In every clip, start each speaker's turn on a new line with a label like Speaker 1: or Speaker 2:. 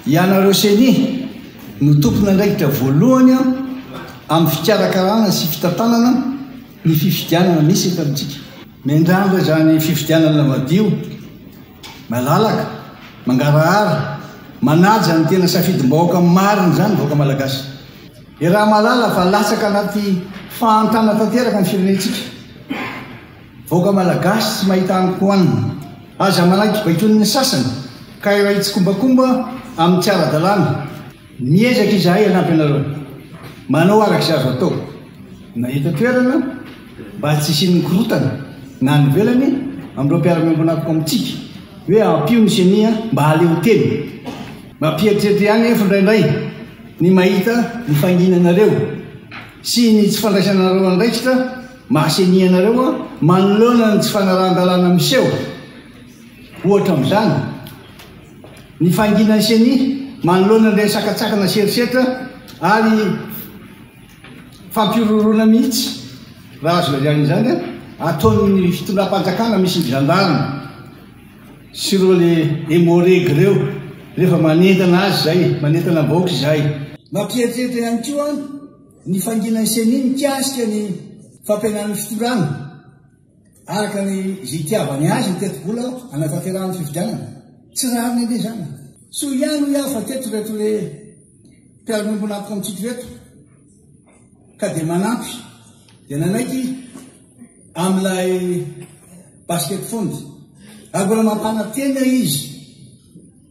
Speaker 1: Ianareo Ceni no tompon'andraikitra voalohany amin'ny fikarakarana sy fitantanana ny fifidianana misy eto amintsika. Miandrandra izany fifidianana madio, malalaka, mangarahara, manaja ny tena safidim-bahoaka marina izany ny vahoaka malagasy. Iaraha-mahalala fa latsaka anaty fahantrana tanteraka ny firenentsika. Vahoaka malagasy tsy mahita hanin-kohanina. Aza manaiky baikoin'ny sasany ka iray tsikombakomba amin'ny tsy ara-dalàna. Miezaka izahay hanampy anareo. Manao araka izay azo atao. Na eto an-toerana mba tsy hisian'ny korontana na any ivelany amin'ireo mpiara-miombon'antoka amintsika hoe ampio ny ceni mba hahaleo tena. Mampieritreritra ihany anefa indraindray ny mahita ny fanginanareo sy ny tsy fandraisanareo andraikitra maha ceni anareo manoloana ny tsy fanarahan-dalàna miseho. Ohatra amin'izany, ny fanginan'ny ceni manoloana ireny sakantsakana sy herisetra ary fampihorohoroana mihitsy, raha azo lazaina izany, ataon'ny fitondram-panjakana misy ny zandarma. Sy ireo le Emmo-Reg ireo rehefa manentana azy izay, manentana vahoaka izahay. Mampieritreritra ihany koa ny fanginan'ny Ceni mikasika ny fampihenan'ny fitondrana araka ny izay itiavany azy ny tetibola hanatanterahany fifidianana. Tsy rariny anie izany. Soa ihany hoy aho fa teto ireto le mpiara-miombon'antoka amintsika ireto ka dia manampy dia nanaiky amin'ilay basket fund. Ary mbola mampanantena izy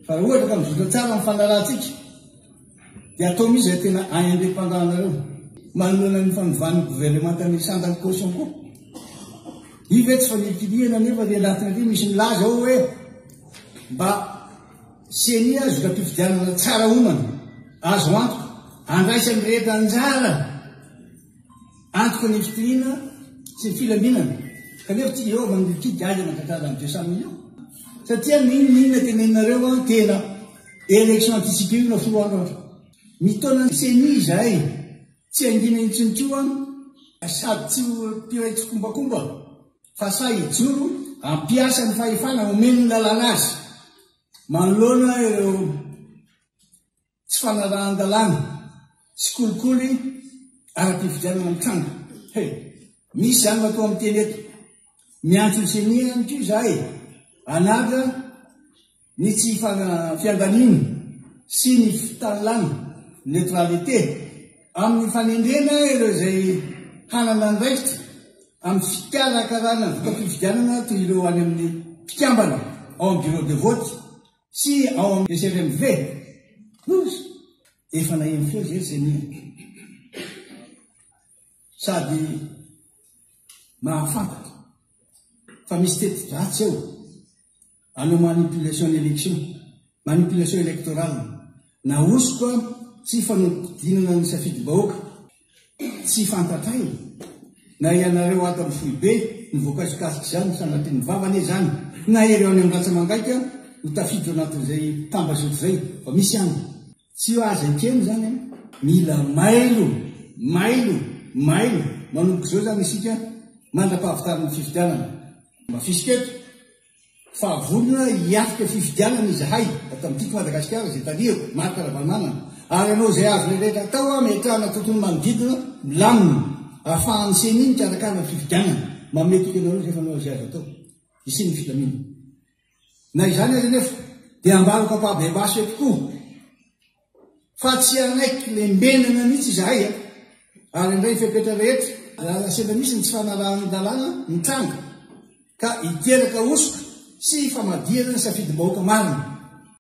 Speaker 1: fa raha ohatra ka mizotra tsara ny fanarahantsika dia atao mihitsy izay tena indépendant anareo manoloana ny fanovan'ny gouvernemanta ny sandan'ny caution koa. Io ve tsy fanilikilihana nefa le anatin'ity misy milaza ao hoe mba CENI zotram-pifidianana tsara omana, azo antoka, andraisan'ny rehetra anjara. Antoka ny fitoniana sy ny filaminana kanefa tsy eo mandikidy azy mankatrara ny 200 millions satria n'inona n'inona teneninareo an tena élection anticipée io na folo andro aza. Mitaona ny ceni izahay tsy hangina intsony koa sady tsy ho mpiray tsikombakomba fa sahy hijoro hampiasa ny fahefana omen'ny lalàna azy manoloana ireo Tsy fanarahan-dalàna sy kolikoly ara-pifidianana mitranga. He! Misy izany matoa miteny eto. Miantso ny Ceni ihany koa izahay hanaja ny tsy fiandaniana sy ny fitanilana, neutralité, amin'ny fanendrena ireo izay hanana andraikitra amin'ny fikarakarana ny voka-pifidianana toy ireo any amin'ny mpikambana ao amin'ny bureau de vote Sy ao amin'ny SRMV. Loza! Efa naheno feo izay ry Ceni a. Sady mahafantatra fa misy teti-dratsy ao hanao manipulation ny élection, manipulation électorale, na hosoka sy fanodinana ny safidim-bahoaka. Tsy fantatray na ianareo ato amin'ny foibe no voakasikasika izany, sanatria ny vava anie izany, na ireo any amin'ny rantsa-mangaika no tafiditra ao anatin'izay tambazotra izay, fa misy ihany. Tsy azo ekena izany an! Mila mailo, mailo, mailo manomboka izao izany isika mandra-pahavitan'ny fifidianana. Mafisiko eto. Fa vonona hiatrika fifidianana izahay ato amin'ny Tiako Madagasikara izay tarihako, Marc Ravalomanana, ary hanao izay azonay rehetra atao hametrahana tontolo manodidina milamina ahafahan'ny Ceni mikarakara ny fifidianana. Manome toky anareo izay fa hanao izay azo atao hisian'ny filaminana. Na izany aza anefa dia ambarako ampahabemaso eto koa Fa tsy hanaiky lembenana mihitsy izahay a! Ary handray ny fepetra rehetra raha sendra misy ny tsy fanarahan-dalàna mitranga ka hiteraka hosoka sy famadihana ny safidim-bahoaka marina.